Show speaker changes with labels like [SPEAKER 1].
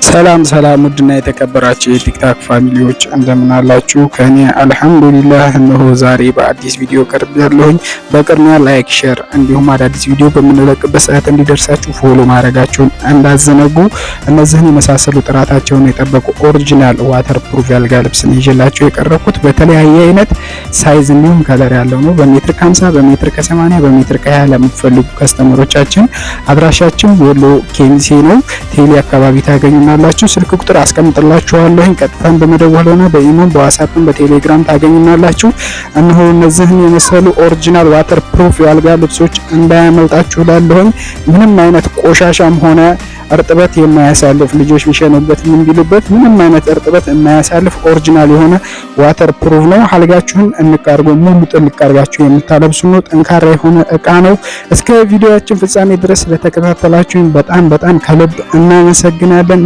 [SPEAKER 1] ሰላም ሰላም፣ ውድና የተከበራችሁ የ TikTok family ዎች፣ እንደምን አላችሁ? ከኔ አልሐምዱሊላህ። እነሆ ዛሬ በአዲስ ቪዲዮ ቀርቤያለሁኝ። በቅድሚያ like፣ share እንዲሁም አዳዲስ ቪዲዮ በምንለቅበት ሰዓት እንዲደርሳችሁ follow ማድረጋችሁን እንዳትዘነጉ። እነዚህን የመሳሰሉ ጥራታቸውን የጠበቁ original waterproof ያልጋ ልብስን ይዤላችሁ የቀረብኩት በተለያየ አይነት size እንዲሁም color ያለው ነው። በሜትር ከ50፣ በሜትር ከ80፣ በሜትር ከ20 ለምትፈልጉ customer ኦቻችን አድራሻችን ወሎ ኬሚሴ ነው። ቴሌ አካባቢ ታገኙናላችሁ። ስልክ ቁጥር አስቀምጥላችኋለሁ። ቀጥታን በመደወል ሆነ በኢሞም፣ በዋትስአፕም፣ በቴሌግራም ታገኙናላችሁ። እነሆ እነዚህን የመሰሉ original waterproof የአልጋ ልብሶች እንዳያመልጣችሁ እላለሁኝ። ምንም አይነት ቆሻሻም ሆነ እርጥበት የማያሳልፍ፣ ልጆች ቢሸኑበት ምን ቢሉበት ምንም አይነት እርጥበት የማያሳልፍ original የሆነ waterproof ነው። አልጋችሁን እንቅ አድርጎ ሙሉ ጥልቅ አድርጋችሁ የምታለብሱ ነው። ጠንካራ የሆነ እቃ ነው። እስከ ቪዲዮአችን ፍጻሜ ድረስ ስለተከታተላችሁኝ በጣም በጣም ከልብ እናመሰግናለን።